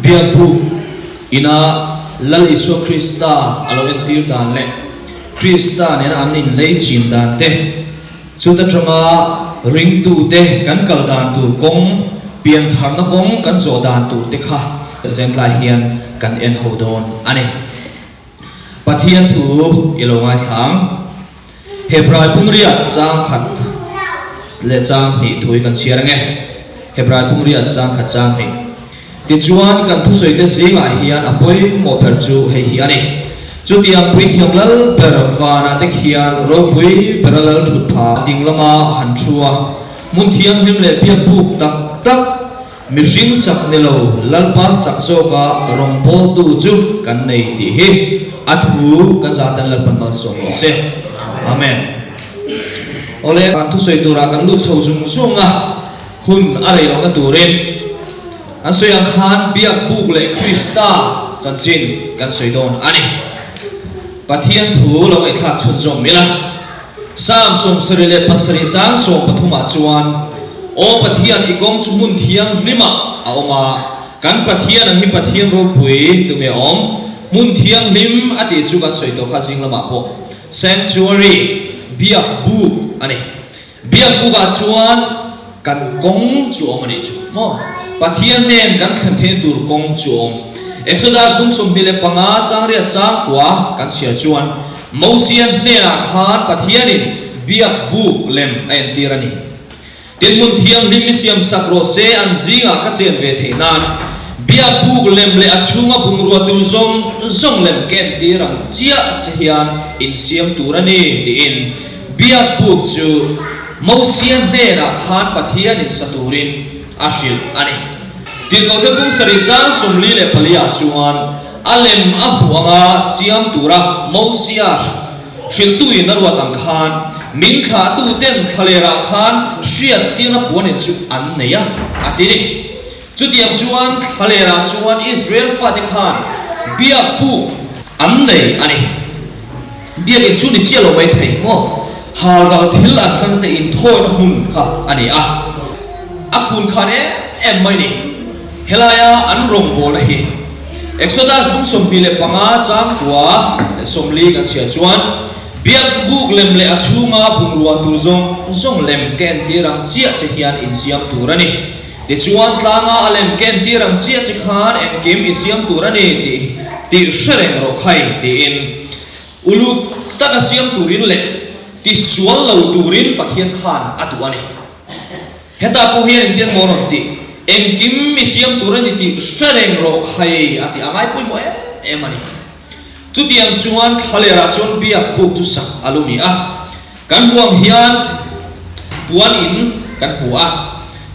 Biakbuk ina Lal Isua Krista a lo entir dan leh Krista nena an inlei chin dan te, chuta tanga ringtute kan kal dan tur kawng, piantharna kawng kan zawh dan tur te kha zentlai hian kan en ho dawn a ni. Pathian thu i lo ngaithla ang. Hebrai pumriat chang khat leh chang hnih thu hi kan chhiar ang e. Hebrai pumriat chang khat chang hnih. Tichuan, kan thusawite zingah hian a pawimawh ber chu hei hi a ni. Chutiang puithiam lal ber vanah te khian ropui bera lal thut pha ding lama han thu a, hmun thianghlim leh biak buk tak tak, mihring sak ni lo Lalpa sak zawka rawngbawltu chu kan nei tih hi a thu kan zahten Lalpan malsawm rawh se. Amen. Awle, kan thusawi turah kan lut chho zung zung a. Hun a rei lohna turin an sawi ang khan Biak buk leh Krista chanchin kan sawi dawn a ni. Pathian thu lo ngaihthlak chhunzawm ila. Psalm 77 chang 13 ah chuan, Aw Pathian, i kawng chu hmun thianghlimah a awm a, kan Pathian ang hi Pathian ropui tunge awm? Hmun thianghlim a tih chu kan sawi tawh kha zing lamah pawh Sanctuary, Biak buk a ni. Biak bukah chuan kan kawng chu awm a nih chu maw? Pathian hnen kan thlen theihna tur kawng chu awm. Exodus bung 25 changriat changkua kan chhiar chuan Mosia hnenah khan Pathianin biak buk lem a entir a ni. Tin hmun thianghlim i siam sak rawh se an zingah ka chen ve theih nan biak buk lem leh a chhunga bungrua tur zawng zawng lem ka entir ang chiah che hian insiam tur a ni tiin Biak buk chu Mosia hnenah khan Pathianin sa turin a hrilh a ni. Tirhkohte pung sarih chang 44 ah chuan a lem a hmuh anga siam tura Mosia hrilhtuin a ruat ang khan min thlahtuten thlalerah khan hriattirna puanin chu an nei a, a ti ni. Chutiang chuan thlalerah chuan Israel fate khan biak buk an nei a ni. Biakin chu ni chiah lo mai thei maw? Halral thil an hlan te inthawina hmun kha a ni a. A khun khan em em mai ni. Helaia an rawngbawlna hi Exodus bung 25 chang kua leh 40 kan chhiar chuan biak buk lem leh a chhunga bungrua tur zawng zawng lem ka entir ang chiah che hian insiam tur a ni. Tichuan, tlanga a lem ken tir ang chiah che khan engkim i siam tur a ni tih tih hre reng rawh khai tiin uluk taka siam turin leh tisual lo turin Pathian khan a duh a ni. Hetah pawh hian engtin maw rawn tih? Engkim i siam tur a ni tih hre reng rawh khai a tih a ngai pawimawh em em a ni. Chutiang chuan thlalerah chuan biak buk chu sak a lo ni a. Kan huang hian puan in kan hmu a,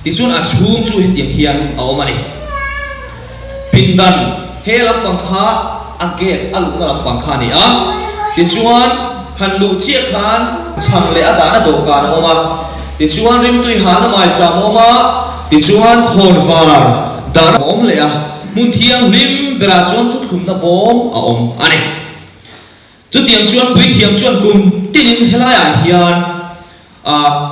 tichuan a chhung chu hetiang hian a awm a ni. Pindan he lampang kha a gate a luhna lampang kha a ni a, tichuan han luh chiah khan chhang leh a dahna dawhkan a awm a, tichuan rimtui halna maicham a awm a, tichuan khawnvar dahna a awm leh a, hmun thianghlim berah chuan thuthlumna bawm a awm a ni. Chutiang chuan puithiam chuan kum tinin helaiah hian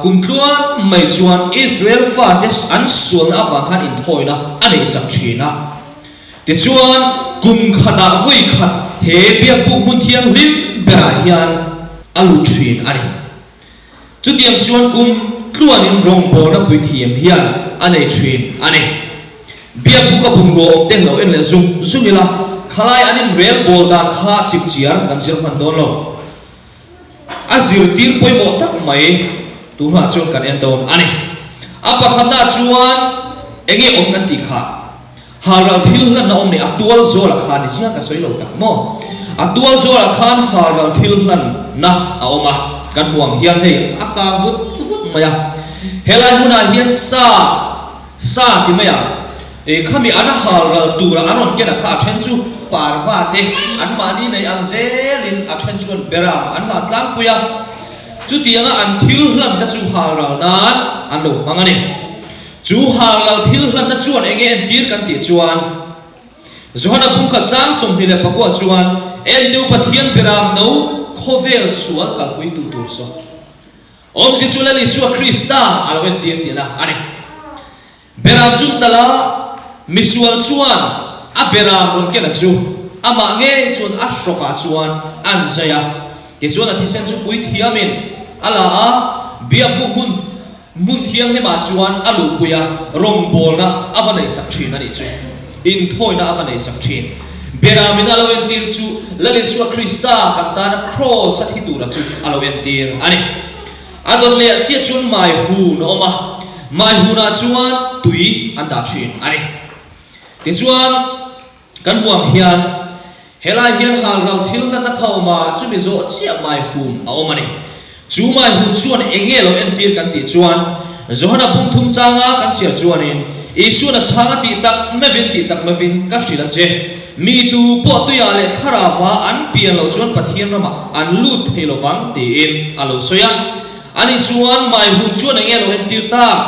kum tluan mai chuan Israel fate an sualna avang khan inthawina a neihsak thin a. Tichuan, kum khatah vawi khat he biakbuk hmun thianghlim berah hian a lut thin a ni. Chutiang chuan kum tluanin rawngbawlna puithiam hian a nei thin a ni. Biakbuka bungrua awm te lo en leh zung zung ila, khalai an inrel bawl dan kha chipchiar kan zir hman dawn lo. A zirtir pawimawh tak mai tunah chuan kan en dawn a ni. A pakhatnaah chuan enge awm kan tih kha? Halral thil hlanna awm nih a tual zawlah khan ni zia ka sawi lo tak maw? A tual zawlah khan halral thil hlanna a awm a, kan hmu ang hian hei a kang vut vut mai a. Helai hmunah hian sa sa ti mai a, e khami an halral tura an rawn ken a kha a then chu parva te anmahni nei ang zelin a then chuan berang an la tlangpui a, chutianga an thil hlan te chu halral nan an lo hmang a ni. Chu halral thil hlanna chuan enge entir kan tih chuan, Johana pumkhat chang 29 chuan, Enteu Pathian beram no khawvel sual kalpuitu tur zawk awmzia chu Lal Isua Krista a lo entir tihna a ni. Beram chu tala misual chuan. a beram rawn kena chu amah ngei chuan a hrawkah chuan an zai a. Tichuan a thisen chu puithiamin a la a, biakbuk hmun hmun thianghlimah chuan a luhpui a, rawngbawlna a va neihsak thin a nih chu. Inthawina a va neihsak thin. Beramin a lo entir chu Lal Isua Krista kan tana kraws a thi tura chu a lo entir a ni. A dawt leh chiah chuan mai hun a awm a, mai hunah chuan tui an dah thin a ni. Tichuan kan buang hian helai hian halral thil natna kha a awm a, chumi zawh chiah mai hun a awm a ni. Chu mai hun chuan eng nge lo entir kan tih chuan Johana pum thum changa kan chhiar chuanin Isuan a chhang a tih tak mevin tih tak mevin ka hrilh a che. Mi tu pawh tuiah leh thlarauva an pian loh chuan Pathian ramah an lut thei lovang tiin a lo sawi a. Ani chuan mai hun chuan eng nge lo entir tak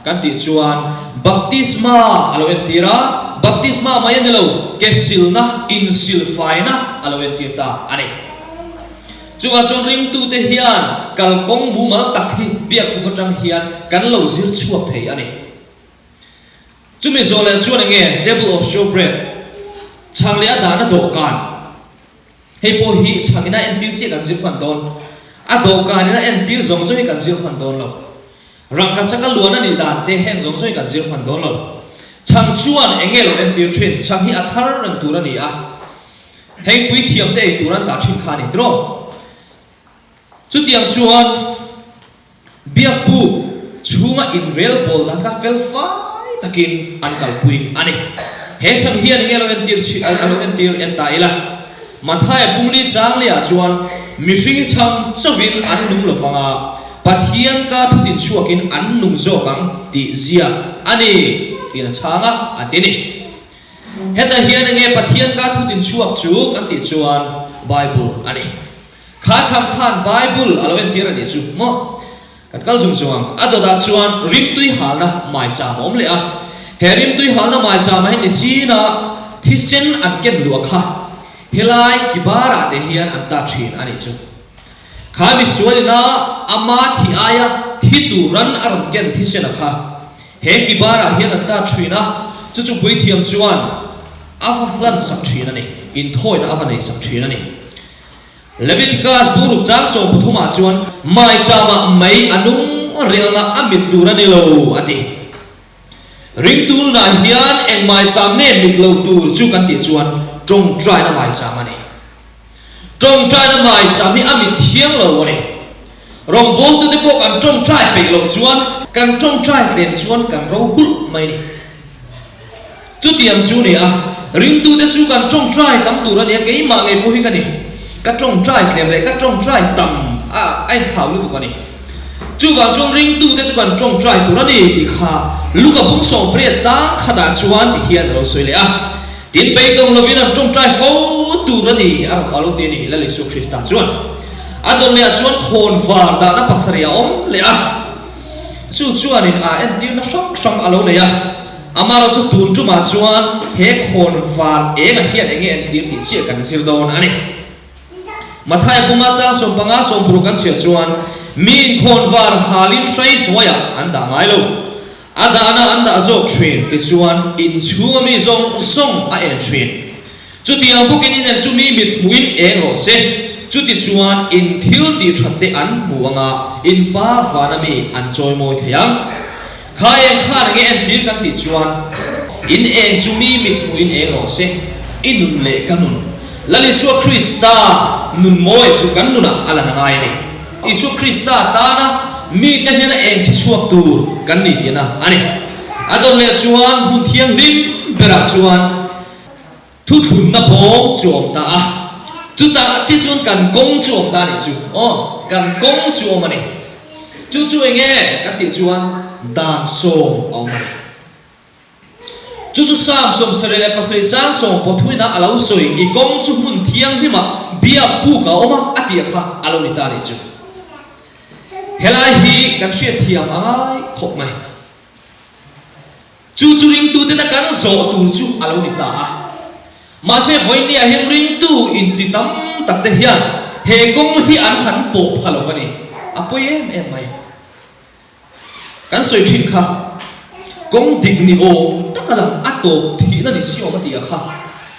kan tih chuan baptisma a lo entir a, baptisma mai a ni lo, ke silna, insilfaina a lo entir ta a ni. Chuvah chuan ringtute hian kalkawng mumal tak hi biakbuk atang hian kan lo zir chhuak thei a ni. Chumi zawh leh chuan eng nge table of show bread chhang leh a dahna dawhkan? Hei pawh hi chhangin a entir chiah kan zir hman dawn. A dawhkanin a entir zawng zawng hi kan zir hman dawn lo. Rangkachak a luan a nih dan te heng zawng zawng hi kan zir hman dawn lo. Chhang chuan eng nge lo entir thin? Chhang hi a thar reng tur a ni a. Heng puithiam te ei tur an dah thin kha a ni tiraw? Chutiang chuan Biakbuk chhunga inrel bawl dan kha fel fai takin an kalpui a ni. He chhan hian enge lo entir chhi a lo entir en ta ila. Mathaia pumli chang lehah chuan mihring hi chhang chauhin an nung lo vang a, Pathian ka thutin chhuakin an nung zawk ang tih ziak a ni tiin a chhang a, a ti ni. Hetah hian enge Pathian ka thutin chhuak chu kan tih chuan Bible a ni. Kha chhang khan Bible a lo entir a nih chu maw? Kan kal zung zung ang. A dawtah chuan rimtui halna maicham a awm leh a. He rimtui halna maicham ah hian nichina thisen an ken luah kha helai kibarah te hian an tat thin a nih chu. Kha misual ina ama thi aia thi turan a rawn ken thisen a kha he kibarah hian an tat thin a, chu chu puithiam chuan a va hlansak thin a ni, inthawina a va neihsak thin a ni. Leviticus buruk chang 13 ah chuan maicham ah mei a nung reng anga a mit tur a ni lo a ti. Ringtulna hian eng maicham nge mit lo tur chu kan tih chuan tawngtaina maicham a ni. Tawngtaina maicham hi a mit thiang lo a ni. Rawngbawltute pawh kan tawngtai peih loh chuan kan tawngtai tlem chuan kan ro hulh mai a ni. Chutiang chu ni a, ringtute chu kan tawngtai tam tur a nia, keimah ngei pawh hi ka ni. Ka tawngtai tlem leh ka tawngtai tam a a inthlau lutuk a ni. Chuvang chuan ringtute chu kan tawngtai tur a ni tih kha Luka bung 18 chang khatah chuan ti hian a lo sawi leh a. Tin, beidawng lovin an tawngtai fo tur a ni a rawn lo ti a ni, Lal Isua Krista chuan. A dawn lehah chuan khawnvar dahna pasarih a awm leh a, chu chuanin a entirna hrang hrang a lo nei a. Amaherawh chu tun tumah chuan he khawn var engah hian enge entir tih chiah kan zir dawn a ni. Mathaia puma chang 15 60 kan chhiar chuan miin khawn var halin hrai hnuaiah an dah ngai lo. A dahna an dah zawk thin tichuan inchhunga mi zawng zawng a en thin. Chutiang bawkin in en chu mi mit hmuhin eng rawh se, chutichuan in thil tih that te an hmu anga in pa vana mi an chawimawi thei ang. Kha eng khan enge entir kan tih chuan in eng chu mi mit hmuhin eng rawh se, i nun leh ka nun. Lal Isua Krista nun mawi chu kan nunah a lan a ngai a ni. Isua Krista tana mite hnena eng chi chhuak tur kan ni tihna a ni. A dawn leh chuan hmun thianghlim berah chuan Thuthlunna bawm chu awm ta a, chutah chiah chuan kan kawng chu awm ta a nih chu. Aw, kan kawng chu awm a ni. Chu chu eng nge kan tih chuan dan sawm a awm a ni. Chu chu Psalm 77 chang sawm pathuina a lo sawi, I kawng chu hmun thianghlimah biak buk a awm a, a tih kha a lo ni ta a nih chu. Helai hi kan hriatthiam a ngai khawp mai. Chu chu ringtute ta kan zawh tur chu a lo ni ta a. Mahse vawinia hian ringtu inti tam tak te hian he kawng hi an han pawh pha lo a ni. A pawi em em mai. Kan sawi thin kha. Kawng dik ni awm tak a lang, a tawp thihna ni si awm a ti a kha.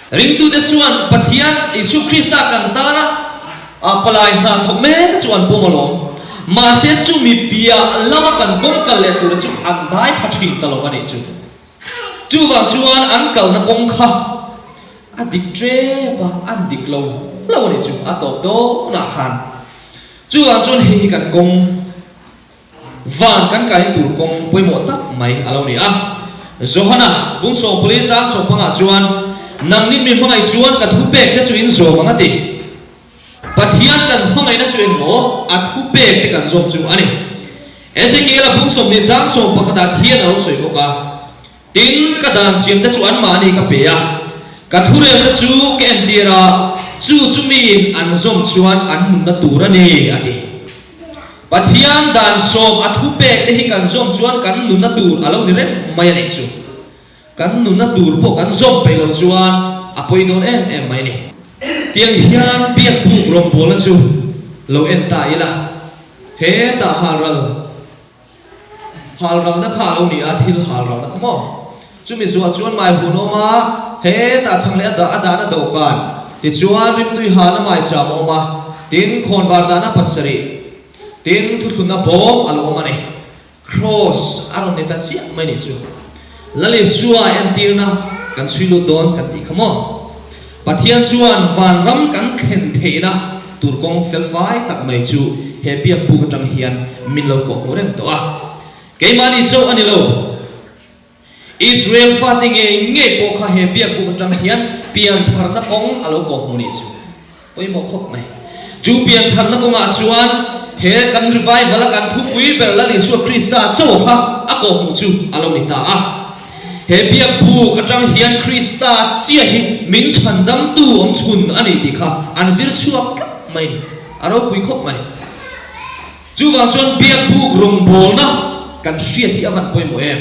Ringtute chuan Pathian Isua Krista kan tana a palai hna thawk mek chu an pawm alawm. Mahse chumi piah lama kan kawng kal leh tura chu an dai pha thin ta lo a nih chu. Chuvang chuan an kalna kawng kha a dik tep a, an dik lo lo a nih chu a tawp dawnah khan. Chuvang chuan hei hi kan kawng Van kan kain tur kawng pawimawh tak mai a lo ni a. Johana, bung sawmpali chang sawmpangah chuan, Nangnin mi hmangaih chuan ka thupek te chu in zawm ang a ti. Pathian kan hmangaihna chu engmaw a thupek te kan zawm chu a ni. Ezekiel-a bung 20 chang sawmpakhatah hian a lo sawi bawk a, Tin, ka dan siam te chu anmahni ka pe a, ka thurel te chu ka entir a, chu chu miin an zawm chuan an nunna tur a ni, a ti. Pathian dan sawm a thupek te hi kan zawm chuan kan nunna tur a lo ni reng mai a nih chu. Kan nunna tur pawh kan zawm peih loh chuan a pawi dawn em em mai a ni. Tiang hian biak buk rawngbawlna chu lo en ta ila, hetah halral Halralna kha a lo ni a, thil halralna kha maw? Chumi zuah chuan mai hun a awm a, hetah chhang leh a dah a dahna dawhkan, tichuan rimtui halna maicham a awm a, tin khawnvar dahna pasarih, tin thuthlunna bawm a lo awm a ni. Kraws a rawn ni ta chiah mai nih chu. Lal Isua entirna kan chhui lut dawn kan tih kha maw? Pathian chuan vanram kan thlen theihna tur kawng felfai tak mai chu he biak buk atang hian min lo kawh hmu reng tawh a. Keimahni chauh a ni lo. Israel fate ngei ngei pawh kha he biak buk atang hian piantharna kawng a lo kawh hmu nih chu. Pawimawh khawp mai. Chu piantharna kawngah chuan he kan revival a kan thupui ber Lal Isua Krista chauh kha a kawhhmuh chu a lo ni ta a. He biak buk atang hian Krista chiah hi min chhandamtu awm chhun a ni tih kha an zir chhuak tlat mai ni. A ropui khawp mai. Chuvang chuan biak buk rawngbawlna kan hriat hi a van pawimawh em?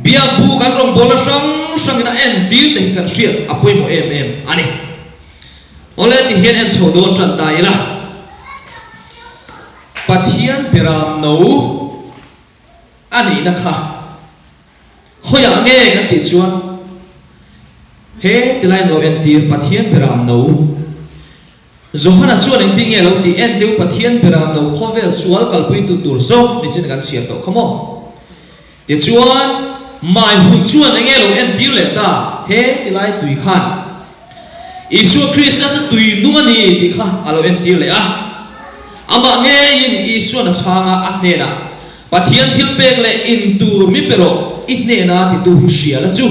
Biak buk an rawngbawlna hrang hrangin a entir te hi kan hriat a pawimawh em em a ni. Awle ti hian en chho dawn tan ta ila. Pathian beram no a nihna kha khawiah nge kan tih chuan he tilai an lo entir Pathian beram no Johana chuan engtin nge lo tih en deuh Pathian beram no khawvel sual kalpuitu tur zawk nichin kan chhiar tawh kha maw? Tichuan, mai hun chuan eng nge lo entir leh ta? He tilai tui khan Isua Krista chu tui nung a ni tih kha a lo entir leh a. Amah ngeiin Isuan a chhang a, a hnenah, Pathian thil pek leh in tur mi pe rawh, i hnena titu hi hria la chu.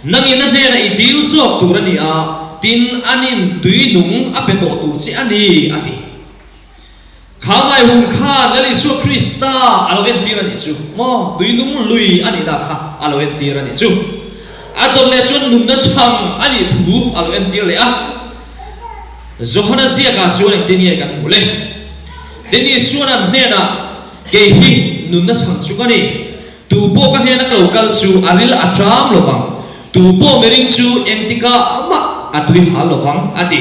Nangin a hnenah i dil zawk tur a ni a, tin anin tui nung a pe tawh tur che a ni, a ti. Kha ngai hun khan Lal Isua Krista a lo entir a nih chu maw? Tuilung lui a nihna kha a lo entir a nih chu. A dawt leh chuan nunna chhang a nih thu a lo entir leh a. Johana ziakah chuan engtin nge kan hmuh le? Tin Isuan an hnenah, Kei hi nunna chhang chu ka ni. Tu pawh ka hnena ka lo kal chu a ril a ṭam lo vang. Tu pawh miring chu engtikah mah a tui hal lo vang, a ti.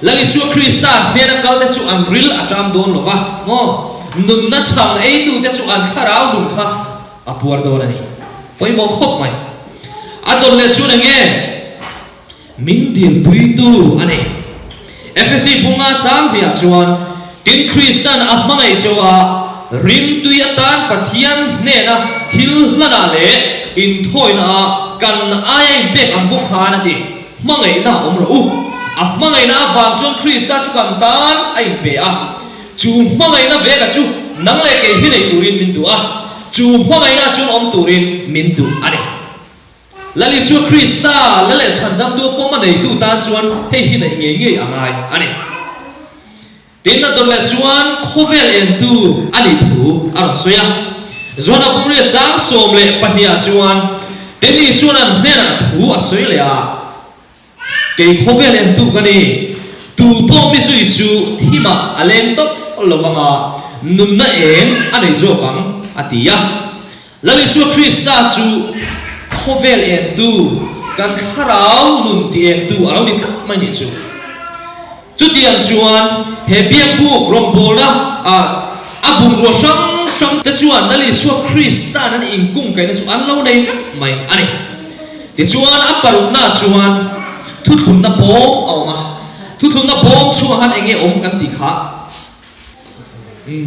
Lal Isua Krista hnena kalte chu an ril a ṭam dawn lo va, maw? Nunna chhang eitute chu an thlarau nun kha a puar dawn a ni. Pawimawh khawp mai. A dawt leh chuan eng nge? Min dilpuitu a ni. Efesi bunga chang hniah chuan, Tin Kristan a hmangaih chauh a, rimtui atan Pathian hnena thil hlanah leh inthawinaah kan aia inpek ang bawk khan a ti. Hmangaihna a awm rawh u. A hmangaihna avang chuan Krista chu kan tan a inpe a. Chu hmangaihna veka chu nang leh kei hi nei turin min duh a. Chu hmangaihna chuan awm turin min duh a ni. Lal Isua Krista la leh chhandamtu pawm a neitu tan chuan hei hi neih ngei ngei a ngai a ni. Tin, a dawt leh chuan khawvel entu a nih thu a rawn sawi a. Johana Bungria chang 12 ah chuan tin Isuan an hnenah thu a sawi leh a, Kei khawvel entu ka ni, tu pawh mi zui chu thimah a leng tawp lo vang a, nunna eng a nei zawk ang, a ti a. Lal Isua Krista chu khawvel entu, kan thlarau nun ti entu a lo ni tlat mai nih chu. Chutiang chuan he biakbuk rawngbawlna ah a bungrua hrang. hrang hrang te chuan Lal Isua Krista'n an inkungkaihna chu an lo nei vek mai a ni. Tichuan a paruknaah chuan thuthlunna bawm a awm a, thuthlunna bawm chhungah khan eng nge awm kan tih kha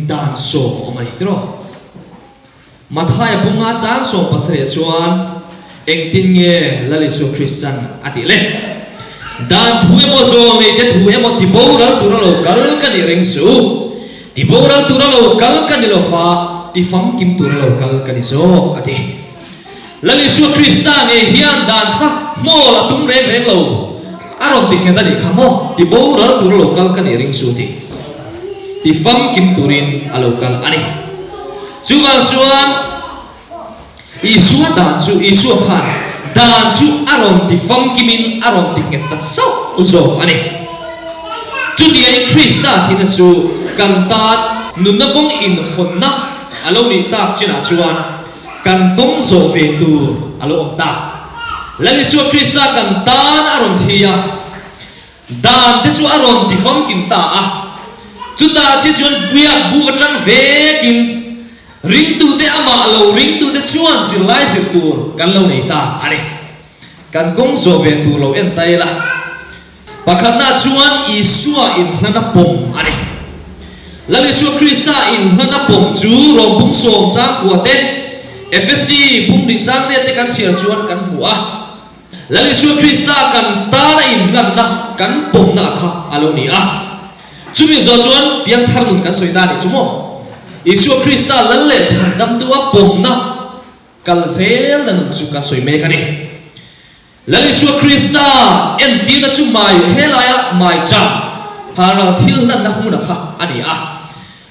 dan sawm a awm a ni tiraw? Mathaia bunga chang 70 chuan engtin nge Lal Isua Kristan a tih le? Dan thu emaw zawlneite thu emaw ti boral tura lo kal ka nih ring suh. Ti boral tura lo kal ka ni lova, ti famkim tura lo kal ka ni zawk a ti. Lal Isua Krista ngei hian dan kha hmawl a tum reng reng lo. A rawn ti nghet a nih kha maw? Ti boral tura lo kal ka nih ring suh ti. Ti famkim turin a lo kal a ni. Chuvang chuan Isua dan chu Isua khan dan chu a rawn ti famkimin a rawn ti nghet ta chauh zawk a ni. Chutiangin Krista thihna chu kan tan nunna kawng inhawnna a lo nih tak chinah chuan kan kawng zawh ve tur a lo awm ta. Lal Isua Krista kan tan a rawn thi a. Dan te chu a rawn ti famkim ta a, chutah chi chuan biak buk atang vekin ringtute amah lo ringtute chuan zirlai zir tur kan lo nei ta a ni. Kan kawng zawh ve tur lo en ta ila, pakhatna chuan Isua inhlana pawm a ni. Lal Isua Krista inhlana pawm chu Rom bung sawm changkua te, Efesi bung ding changriat te kan chhiar chuan kan hmu a. Lal Isua Krista kan tana inhlanna kan pawmna a kha a lo ni a. Chumi zawh chuan piangthar nun kan sawi ta a nih chu maw? Isua Krista lal leh chhandamtua pawmna kal zelna nun chu kan sawi mek a ni. Lal Isua Krista entirna chu mai helaia maicham hara thil hlanna hmuna kha a ni a.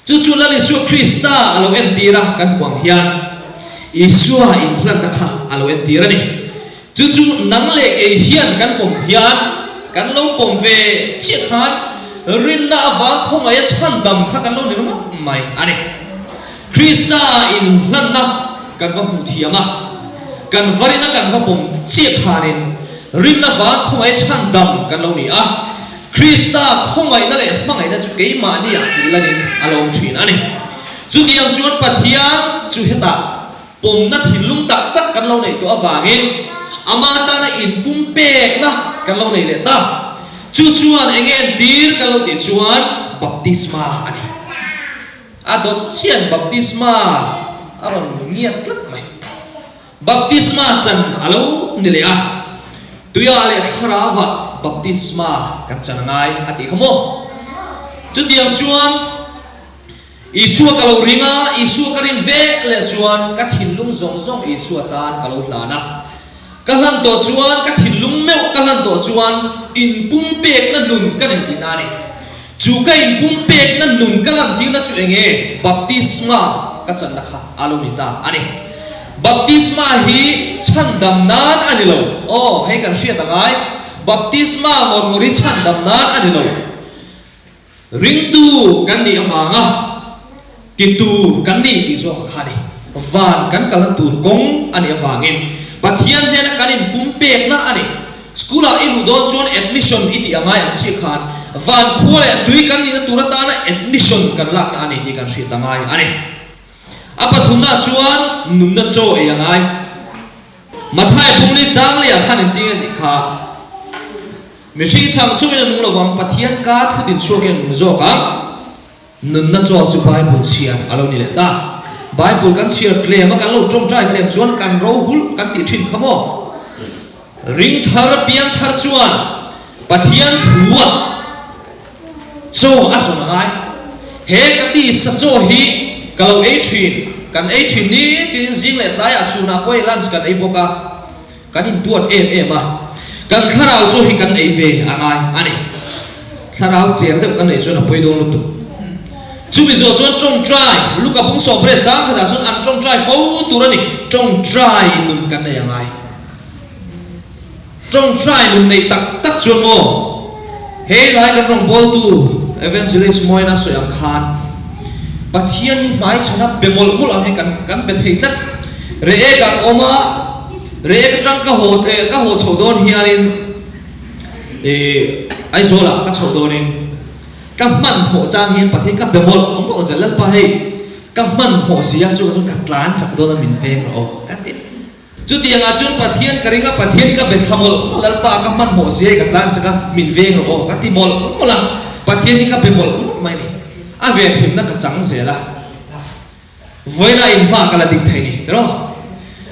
Chu chu Lal Isua Krista a lo entir a kan hmuh ang hian Isua inhlanna kha a lo entir a ni. Chu chu nang leh kei hian kan pawm hian kan lo pawm ve chiah khan rinna avang khawngaih a chhandam kha kan lo ni ringawt mai a ni. Krista inhlanna kan va hmuh thiam a, kan va rin a kan va pawm chiah khanin rinna vang khawngaih a chhandam kan lo ni a. Krista khawngaihna leh hmangaihna chu keimahniah tih lanin a lo awm thin a ni. Chutiang chuan Pathian chu hetah pawmna thinlung tak tak kan lo neih tawh avangin Ama tana inpumpekna kan lo nei leh ta. Chu chuan eng nge entir kan lo tih chuan baptisma a ni. A dawt chian baptisma a rawn ngiat tlat mai. Baptisma chan a lo ni leh a, tuiah leh thlarauah baptisma kan chan a ngai a tih kha maw? Chutiang chuan Isua ka lo ring a, Isua ka rin ve leh chuan ka thinlung zawng zawng Isua tan ka lo hlan a. Ka hlan tawh chuan, ka thinlung meuh ka hlan tawh chuan inpumpekna nun ka nei tihna a ni. Chu ka inpumpekna nun ka lantirna chu eng nge? Baptisma ka channa kha a lo ni ta a ni. Baptisma hi chhandam nan a ni lo. Aw, hei kan hriat a ngai. Baptisma ngawr ngawr hi chhandam nan a ni lo. Ringtu kan nih avanga titu kan ni tih zawk kha a ni. Van kan kalna tur kawng a nih avangin Pathian hnena kan inpumpekna a ni. School-ah i luh dawn chuan admission i tih a ngai ang chiah khan van khua leh tui kan nihna tur atana admission kan lakna a ni tih kan hriat a ngai a ni. A pathumna chuan nunna chaw ei a ngai. Mathai bung ni chang leiah khan inting a nih kha. Mihring chhang chungin a nung lovang, Pathian ka thu din chhuakin a nung zawk ang. Nunna chaw chu Bible chhiar a lo ni leh ta. Bible kan chhiar tlem a, kan lo tawngtai tlem chuan kan ro hulh kan tih thin kha maw? Ring thar, piang thar chuan Pathian thu a chaw a zawn a ngai. He ka tisa chaw hi ka lo ei thin, kan ei thin nitin zing leh tlaiah chhunah pawh hei lunch kan ei bawk a. Kan intuat em em a, kan thlarau chu hi kan ei ve a ngai a ni. Thlarau cher deuh kan neih chuan a pawi dawn lutuk. Chumi zawh chuan tawngtai, Luka bung sawmriat chang khatah chuan an tawngtai fo tur a ni. Tawngtai nun kan nei a ngai. Tawngtai nun neih tak tak chuan maw, he lai kan rawngbawltu Evangelist Moina sawi ang khan Pathian hi hmaichhana be mawlh mawlh ang hi kan kan be thei tlat. Reek ah ka awm a, Reek atang ka haw eh ka haw chhoh dawn hianin ih Aizawl ah ka chhoh dawnin ka hmanhmawh chang hian Pathian ka be mawlh mawlh zel Lalpa hei. Ka hmanhmawh si a, chuvang chuan ka tlan chak dawn a min veng rawh aw ka ti. Chutiangah chuan Pathian ka ring a, Pathian ka be thla mawlh mawlh a, Lalpa ka hmanhmawh si a, ka tlan chak a, min veng rawh aw ka ti mawlh mawlh a, Pathian hi ka be mawlh mawlh mai a ni. A venhimna ka chang zel a. Vawiina inhma ka la ding thei ni tiraw?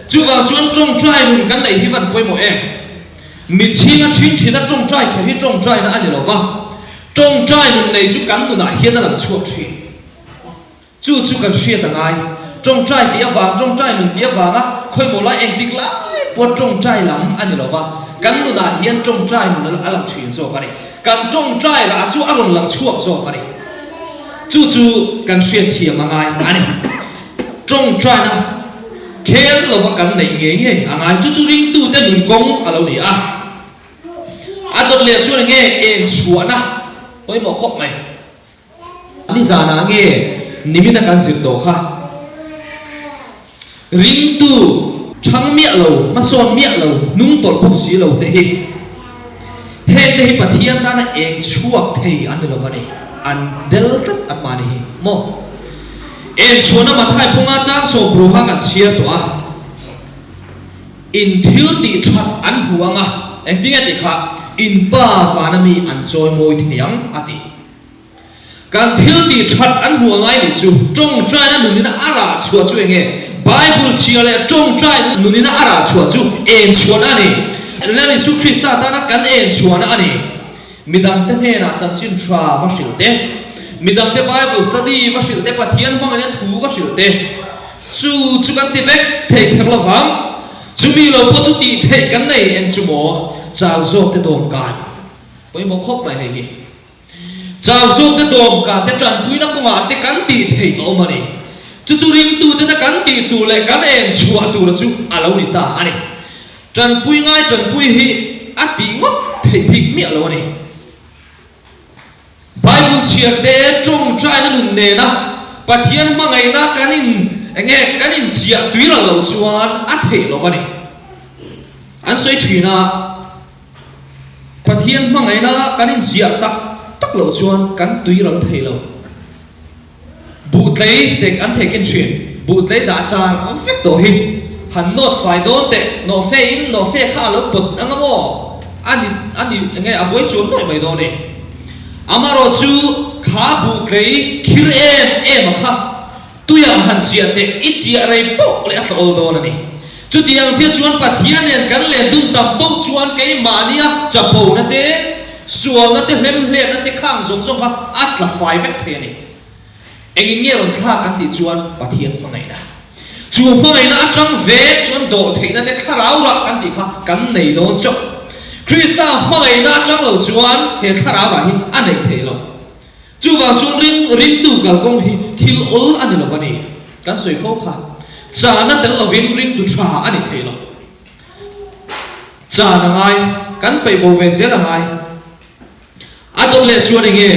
Chuvang chuan tawngtai nun kan neih hi van pawimawh em? Mitchhinga thin thina tawngtai kher hi tawngtaina a ni lo va, tawngtai nun nei chu kan nunah hian a lang chhuak thin. Chu chu kan hriat a ngai. Tawngtai tih avang, tawngtai nun tih avanga khawimaw lai engtik lai pawh tawngtai lam a ni lo va, kan nunah hian tawngtai nun a lang thin zawk a ni. Kan tawngtai lah chu a rawn lang chhuak zawk a ni. Chu chu kan hriatthiam a ngai a ni. Tawngtaina khel lova kan neih ngei ngei a ngai. Chu chu ringtute nun kawng a lo ni a. A dawt leh chuan enge eng chhuahna pawimawh khawp mai. Nizanah nge nimina kan zir tawh kha? Ringtu thang miah lo, hmasawn miah lo, hnung tawlh bawk si lo te hi, hengte hi Pathian tana eng chhuak thei an ni lo va ni, an del tlat an mahni hi maw? Eng chhuahna Mathai phunga chang sawmpruha kan chhiar tawh a, in thil tih that an hmu ang a, engtinge tih kha, in Pa vana mi an chawimawi thei ang a ti. Kan thil tih that an hmuh a ngai nih chu tawngtaina nunina a rah chhuah chu enge? Bible chhia leh tawngtai nunina a rah chhuah chu en chhuan a ni. Lal Isu Krista tana kan en chhuahna a ni. Midangte hnenah chanchin tha va hrilh te, midangte Bible study va hrilh te, Pathian hmangaihna thu va hrilh te, chu chu kan ti vek thei kher lo vang. Chumi lo pawh chu tih theih kan nei eng chu maw? Chau zawkte dawmkan pawimawh khawp mai hei hi. Chau zawkte dawmka te tanpuina kawngah te kan tih theih a awm a ni. Chu chu ringtute te kan tih tur leh kan en chhuah tura chu a lo ni ta a ni. Tanpui ngai tanpui hi a tih ngawt theih bik miah lo a ni. Bible chhiar te tawngtaina nun nena Pathian hmangaihna kan in enge kan inchiah tui lo lo chuan a theih lo a ni. An sawi thin a. Pathian hmangaihna kan inziah tak tak loh chuan kan tui ral thei lo. Buhtlei tek an thei khin thin. Buhtlei dah char vek tawh hi han nawt fai dawn teh, nawh fe in nawh fe kha a lo pawt ang a maw? A ni a ni enge a buai chuan nuaih mai dawn e. Amarawh chu kha buhtlei khir em em a kha Tuiah han chiah teh, i chiah rei poh leh a tlawl dawn a ni. Chutiang chiah chuan Pathian nen kan len dun tam poh chuan keimahnia chapona te, sualna te, hlemhletna te khang zawng zawng kha a tla fai vek thei a ni. Engin nge rawn thlak kan tih chuan Pathian hmangaihna. Chu hmangaihna atang vek chuan dawhtheihna te thlarau rah kan tih kha kan nei dawn chauh. Krista hmangaihna atang lo chuan he thlarau rah hi a neih theih loh. Chuvang chuan ring ringtu kalkawng hi thil awl a ni lo a ni. Kan sawi fo kha. Chana tel lovin ringtu tha a ni thei lo. Chan a ngai, kan peih bo ve zel a ngai. A dawt leh chuan enge?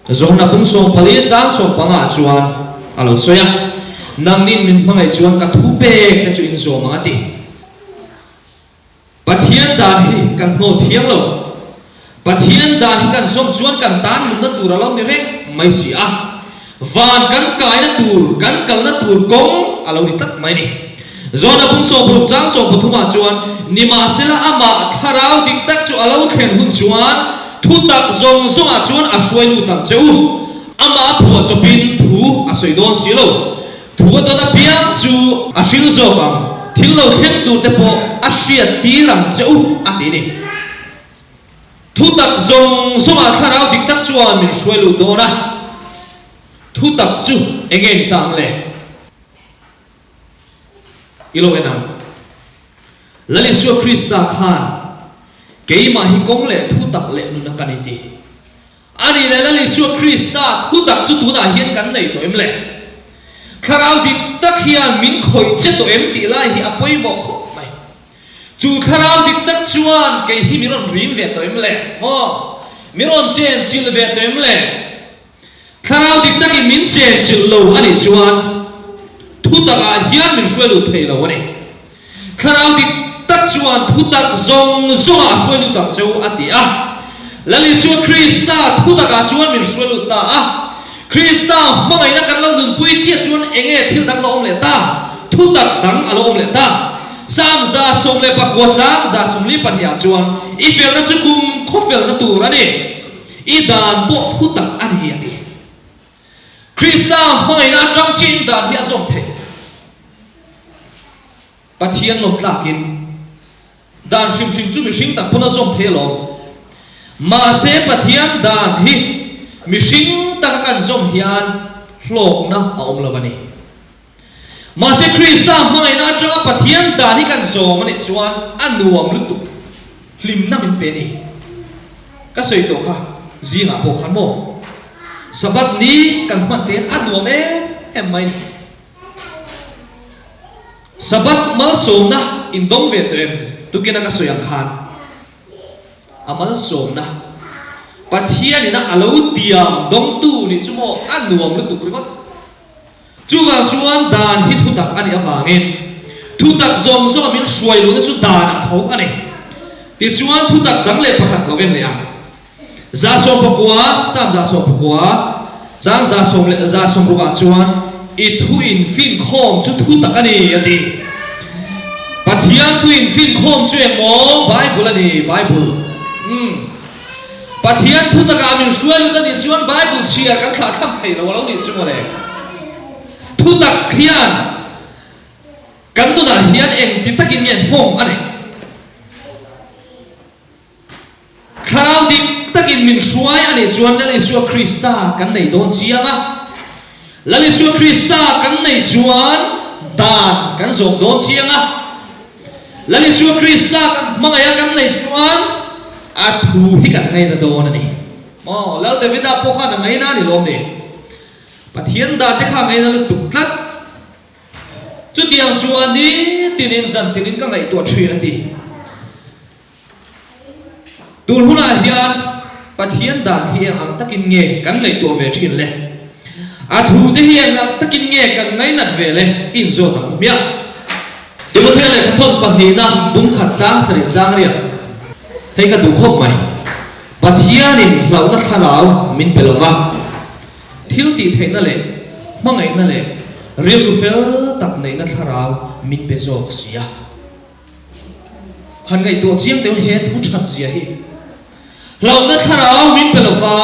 Zawhna pum 14 chang 15 ah chuan a lo sawi a, Nangnin min hmangaih chuan ka thu pek te chu in zawm ang a ti. Pathian dan hi kan hnawl thiang lo. Pathian dan hi kan zawm chuan kan tan nunna tur a lo ni reng mai si a. Van kan kaina tur, kan kalna tur kawng a lo ni tlat mai ni. Zawna bung 60 chang 13 ah chuan, Nimahsela amah thlarau dik tak chu a lo thlen hun chuan thutak zawng zawngah chuan a hruai lut ang che u. Amah a phuah chawpin thu a sawi dawn si lo. Thu a dawn apiang chu a hril zawk ang, thil lo thleng tur te pawh a hriat tir ang che u, a ti ni. Thu tak zawng zawngah thlarau dik tak chuan min hruai lut dawn a, thu tak chu eng nge ni ta ang le? I lo en ang. Lal Isua Krista khan keimah hi kawng leh thu tak leh nuna ka ni ti. A nih leh Lal Isua Krista thutak chu tunah hian kan nei tawh em le? Thlarau dik tak hian min khawih che tawh em tih lai hi a pawimawh khawp mai. Chu thlarau dik tak chuan kei hi min rawn rim ve tawh em le? Maw? Min rawn chen chilh ve tawh em le? Thlarau dik takin min chen chilh lo a nih chuan thutakah hian min hruai lut thei lo a ni. Thlarau dik tak chuan thutak zawng zawngah a hruai lut ang che u, a ti a. Lal Isua Krista thutakah chuan min hruai lut ta a. Krista hmangaihna kan lo nunpui chiah chuan enge thil dang lo awm leh ta? Thutak dang a lo awm leh ta. Sam 19 chang 42 ah chuan, I felna chu kum khaw felna tur a ni, i dan pawh thutak a ni a ti. Krista hmangaihna atang chiahin dan hi a zawm theih. Pathian lawm tlakin dan hrim hrim chu mihring tak pawn a zawm thei alawm. Mahse Pathian dan hi mihring taka kan zawm hian hlawkna a awm lo a ni. Mahse Krista hmangaihna atanga Pathian dan hi kan zawm a nih chuan a nuam lutuk, hlimna min pe a ni. Ka sawi tawh kha zingah pawh khan maw Sabbath ni kan hman tein a nuam em em mai ni. Sabbath malsawmna in dawng ve tawh em? Tukina ka sawi ang khan a malsawmna Pathianina a lo tiam dawngtu nih chu maw a nuam lutuk ringawt. Chuvang chuan dan hi thutak a nih avangin thutak zawng zawnga min hruai luhna chu dan a tho a ni. Tichuan thutak dang leh pakhat lo en leh a. 19, Sam 19, chang 160 ah chuan i thu infinkhawm chu thutak a ni a ti. Pathian thu infinkhawm chu engmaw? Bible a ni, Bible. Umm. Pathian thu takah min hruai lut a nih chuan Bible chhiar kan thlah thlam thei lo a lo nih chu mawle. Thutak hian kan nunah hian engti takin nge nghawng a neih? Thlarau dik takin min hruai a nih chuan Lal Isua Krista kan nei dawn chiang a. Lal Isua Krista kan nei chuan dan kan zawm dawn chiang a. Lal Isua Krista kan hmangaih a kan nei chuan a thu hi kan ngaina dawn a ni. Maw, Lal Davida pawh khan a ngaina a ni lawm ni? Pathian dah te kha a ngaina lutuk tlat. Chutiang chuan nitinin zantinin ka ngaihtuah thin a ti. Tun hunah hian Pathian dan hi eng ang takin nge kan ngaihtuah ve thin le? A thute hi eng ang takin nge kan ngainat ve le? Inzawt ang hmiah. Timothea lehkhathawn pahnihna bungkhat chang sarih chang riak hei ka duh khawp mai. Pathianin hlauhna thlarau min pe lova, thil tih theihna leh hmangaihna leh rilru fel tak neihna thlarau min pe zawk si a. Han ngaihtuah chiang teuh he thu that zia hi. Hlauhna thlarau min pe lova,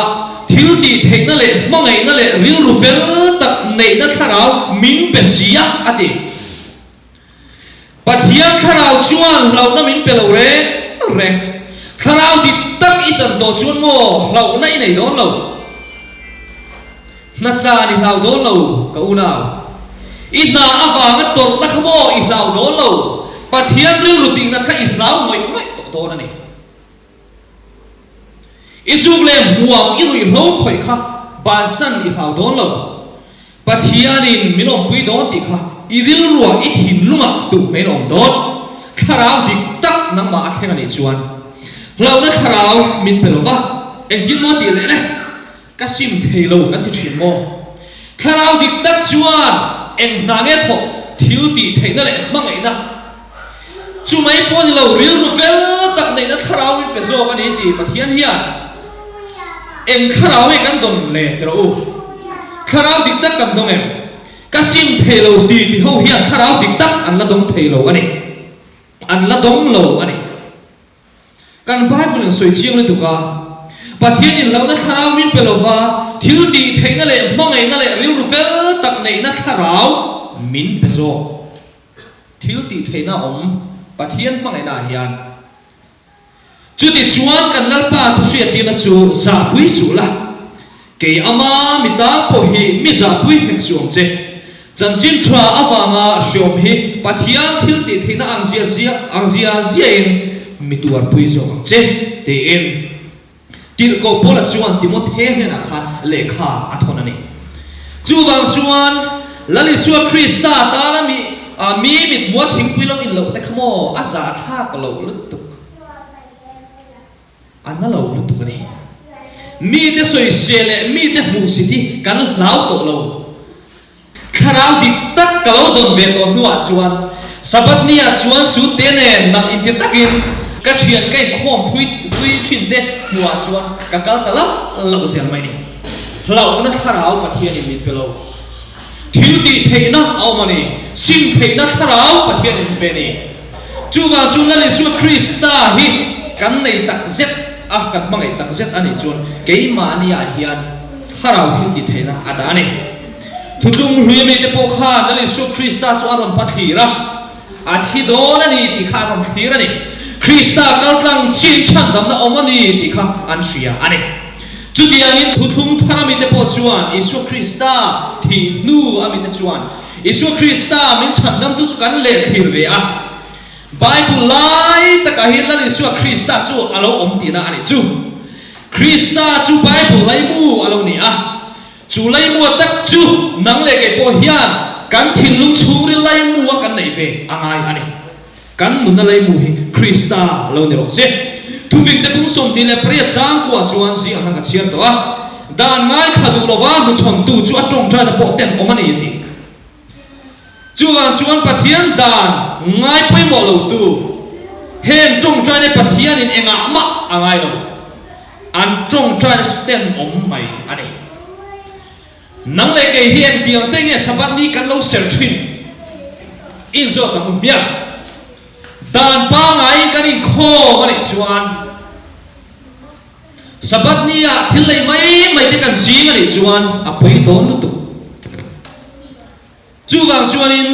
thil tih theihna leh hmangaihna leh rilru fel tak neihna thlarau min pe si a, a ti. Pathian thlarau chuan hlauhna min pe lo reng reng. Thlarau dik tak i chan tawh chuan maw hlauhna i nei dawn lo. Hna chan i hlau dawn lo, ka unau. I hna avanga tawrhna kha maw i hlau dawn lo, Pathian rilru tihna kha i hlau ngawih ngawih tawh dawn a ni. I zuk leh hmuam i ruihhlo khawih kha bansan i hlau dawn lo, Pathianin min awmpui dawn tih kha i rilruah i thinlungah tuh hmeiin a awm dawn. Thlarau dik tak nangmah a thleng a nih chuan hlauhna thlarau min pe lo va, engtin maw tih leh le? Ka sim thei lo kan ti thin maw? Thlarau dik tak chuan eng hna nge thawk thil tih theihna leh hmangaihna chu mai pawh ni lo rilru fel tak neihna thlarau in pe zawk a ni tih Pathian hian eng thlarau nge kan dawn le ti rawh u? Thlarau dik tak kan dawng em? Ka sim thei lo ti ti ho hian thlarau dik tak an la dawng thei lo a ni. An la dawng lo a ni. Kan Bible in sawi chiang lutuk a, Pathian in hlauhna thlarau min pe lova, thil tih theihna leh hmangaihna leh rilru fel tak neihna thlarau min pe zawk. Thil tih theihna awm Pathian hmangaihna ah hian. Chuti chuan kan Lalpa thu hriattirna chu zahpui suh la, Kei ama mi tan pawh hi mi zahpui hnek suh ang che. Chanchin tha avanga hreawm hi Pathian thil tih theihna ang zia zia ang zia ziain mi tuarpui zawk ang che, tiin Tirhkoh Paula chuan Timothea hnenah khan lehkha a thawn a ni. Chuvang chuan Lal Isua Krista tana mi mi mithmua thingpui lo in loh te kha maw a zahthlak loh lutuk. A na lo lutuk a ni. Mite sawisel leh mite hmuhsit hi kan hlau tawh lo. Thlarau dik tak ka lo dawn ve tawh hnuah chuan Sabbath ni ah chuan sutte nen nalh inti takin ka thian ka inkhawm phui pui thin te hmuhah chuan ka kal ta lauh lauh zel mai ni. Hlauhna thlarau Pathianin min pe lo. Thil tih theihna a awm a ni. Sim theihna thlarau Pathianin min pe a ni. Chuvang chu Lal Isua Krista hi kan nei tak zet a, kan hmangaih tak zet a nih chuan keimahni ah hian thlarau thil tih theihna a dah a ni. Thutlung hlui ami te pawh khan Lal Isua Krista chu a rawn hmathlir a, a thi dawn a ni tih kha a rawn thlir a ni. Krista kaltlang chin chhandamna awm a ni tih kha an hria a ni. Chutiangin thuthlung thar ami te pawh chuan Isua Krista thih hnu ami te chuan Isua Krista min chhandamtu chu kan lehthlir ve a. Bible lai takah hian Lal Isua Krista chu a lo awm tihna a nih chu. Krista chu Bible laimu a lo ni a. Chu laimua tak chu nang leh kei pawh hian kan thinlung chhungril laimua kan neih ve a ngai a ni. Kan nunna leimu hi Krista lo ni rawh se. Thufingte pung 28 changkuah chuan zingah khan ka chhiar tawh a, Dan ngaithla duh lova hnuchhawntu chu a tawngtaina pawh ten awm a ni a ti. Chuvang chuan Pathian dan ngai pawimawh lotu heng tawngtaina Pathianin engah mah a ngai lo. An tawngtaina chu ten awm mai a ni. Nang leh kei hi engtiang te nge Sabbath ni kan lo ser thin? Inzawt ang u hmiang. Dan pangaiin kan inkhawm a nih chuan Sabbath ni ah thil lei mai mai te kan ching a nih chuan a pawi dawn lutuk. Chuvang chuanin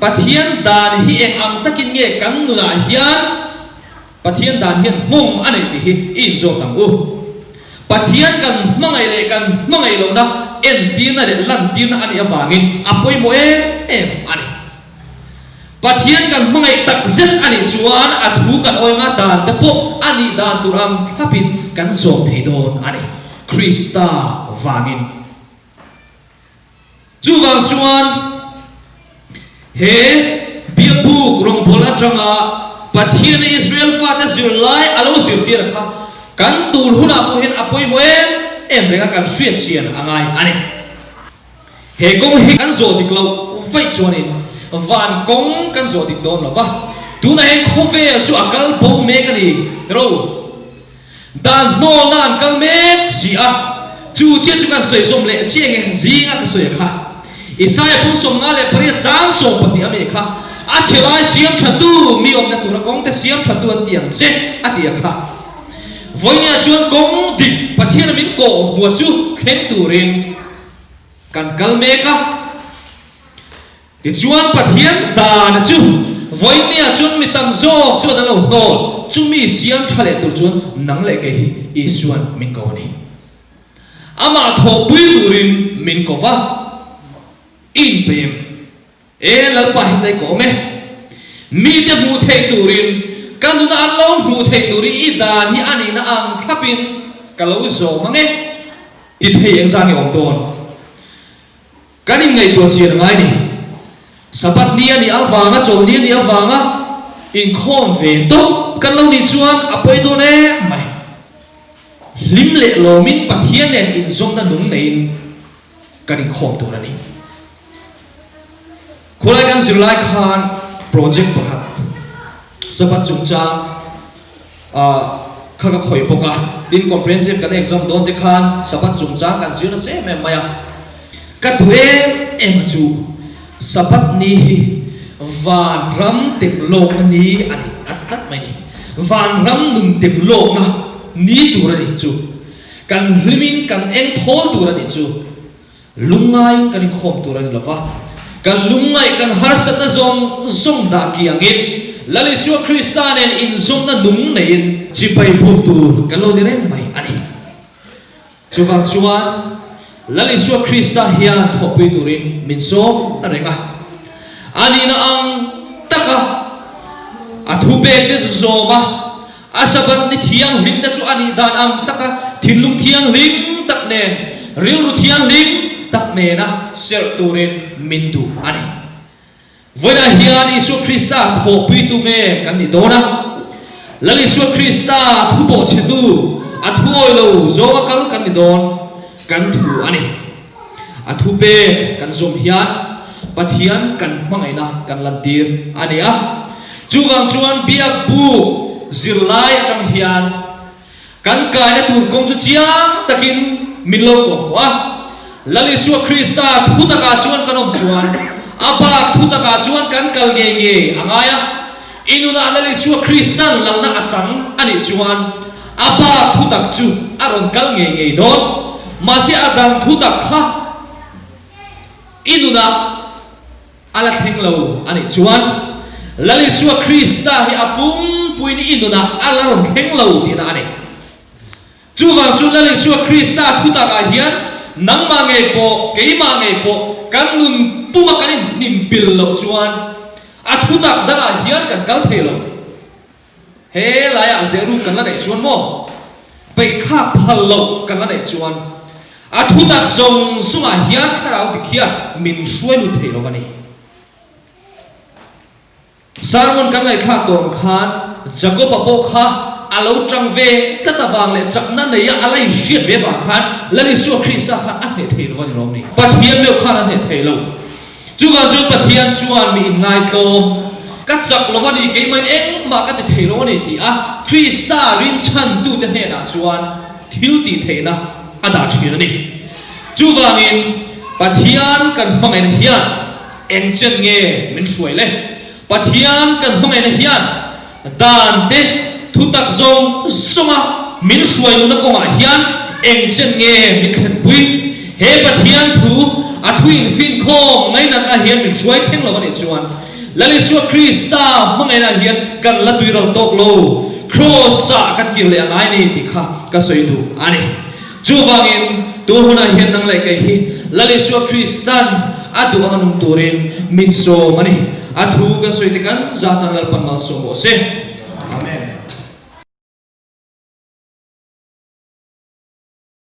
Pathian dan hi eng ang takin nge kan nunah hian Pathian dan hian nghawng a nei tih hi i inzawt ang u. Pathian kan hmangaih leh kan hmangaih lohna entirna leh lantirna a nih avangin a pawimawh em em a ni. Pathian kan hmangaih takzet a nih chuan a thu kan awih nga dan te pawh a nih dan tur ang thlapin kan zawm thei dawn a ni, Krista vangin. Chuvang chuan he Biakbuk rawngbâwl aṭanga Pathiana Israel fate zirlai a lo zirtir kha kan tûr hunah pawh hian a pawimawh em em reng a, kan hriat chian a ngai a ni. He kawng hi kan zawh dik loh vaih chuanin van kawng kan zawh dik dawn lo va, tunah hian khawvel chu a kal bo mek a ni ro. Dan hnawlna an kal mek si a, chu chiah chu kan sawi zawm leh chiah nge zinga ka sawi a kha. Isaia pum 58 chang 12 a mi kha, A chhe lai siam tha tu, mi awmna tura kawng te siam tha tu an ti ang che, a ti a kha. Vawinia chuan kawng dik Pathiana min kawh hmuah chu thleng turin kan kal mek a. Tichuan Pathian dana chu vawinia chuan mi tam zawk chuan an lo hnawl, chumi siam tha leh tur chuan nang leh kei hi Isuan min ko a ni. Amah thawhpui turin min ko va, i inpeih em? E Lalpa hi tlai ka awm e. Mite hmuh theih turin, ka nuna an lo hmuh theih turin i dan hi a nihna ang thlapin ka lo zawm ang e. Ti thei engzah nge awm dawn? Kan inngaihtuah chian ngai ni. Sabbath ni a nih avanga, chawlhni a nih avanga inkhawm ve tawp kan lo nih chuan a pawi dawn em mai. Hlim leh lawmin Pathian nen inzawmna nung neiin kan inkhawm tur a ni. Khawlai kan zirlai khan project pakhat Sabbath chungchang kha ka khawih bawk a, tin comprehensive kan exam dawn te khan Sabbath chungchang kan zir nasa em em mai a, ka duh em em a chu Sabbath ni hi vanram tem lawkna ni a ni a ti tlat mai ni, vanram nun tem lawkna ni tur a nih chu, kan hlimin kan eng thawl tur a nih chu. Lungngai kan inkhawm tur a ni lova, kan lungngaih kan harsatna zawng zawng dah kiangin Lal Isua Krista nen inzawmna nung neiin chibai buk tur kan lo ni reng mai a ni. Chuvang chuan Lal Isua Krista hian thawhpui turin min sawm reng a, a nihna ang taka a thupek te zu zawm a, A Sabbath ni thianghlim te chu a nih dan ang taka thinlung thianghlim tak nen, rilru thianghlim tak nena serh turin min duh a ni. Vawiinah hian Isua Krista thawhpuitu nge kan nih dawn a? Lal Isua Krista thu bawhchhetu, a thu awi lo zawnga kal kan ni dawn kan thu a ni. A thu pek kan zawm hian Pathian kan hmangaihna kan lantir a ni a. Chuvang chuan biak buk zirlai atang hian kan kaina tur kawng chu chiang takin min lo kawhhmuh a. Lal Isua Krista thu takah chuan kan awm chuan a bak thu takah chuan kan kal ngei ngei a ngai a. I nunah Lal Isua Kristan lalna a chang a nih chuan a bak thu tak chu a rawn kal ngei ngei dawn. Mahse a dang thu tak kha i nunah a la thleng lo a nih chuan Lal Isua Krista hi a pumpuiin i nunah a la rawn thleng lo tihna a ni. Chuvang chu Lal Isua Krista thutakah hian nangmah ngei pawh, keimah ngei pawh kan nun puma kan inhnim pil loh chuan a thutak dangah hian kan kal thei lo. He laiah zehruk kan la neih chuan maw? Peihthlak phal loh kan la neih chuan a thutak zawng zawngah hian thlarau dik hian min hruai lut thei lo va ni. Sermon kan ngaihthlak dawn khan Jakob-a pawh kha a lo tang ve tlat avang leh chakna neia a la inhriat ve avang khan Lal Isua Krista khan a hneh thei lo a ni lawm ni? Pathian meuh khan a hneh thei lo. Chuvang chuan Pathian chuan mi inngaitlawm, ka chak lo a ni, keimahin engmah ka ti thei lo a ni ti a Krista rinchhantute hnenah chuan thil tih theihna a dah thin a ni. Chuvangin Pathian kan hmangaihna hian Eng chen nge min hruai le? Pathian kan hmangaihna hian dan te thutak zawng zawnga min hruai lohna kawngah hian eng chen nge min thlenpui? He Pathian thu a thu infinkhawm ngainatna hian min hruai thleng lo a nih chuan Lal Isua Krista hmangaihna hian kan la tuiral tawk lo. Kraws-ah kan kir leh a ngai ni tih kha ka sawi duh a ni. Chuvangin, tu hunah hian nang leh kei hi Lal Isua Kristan a duh anga nung turin min sawm a ni. A thu kan sawi te kan zatan Lalpan malsawm rawh se.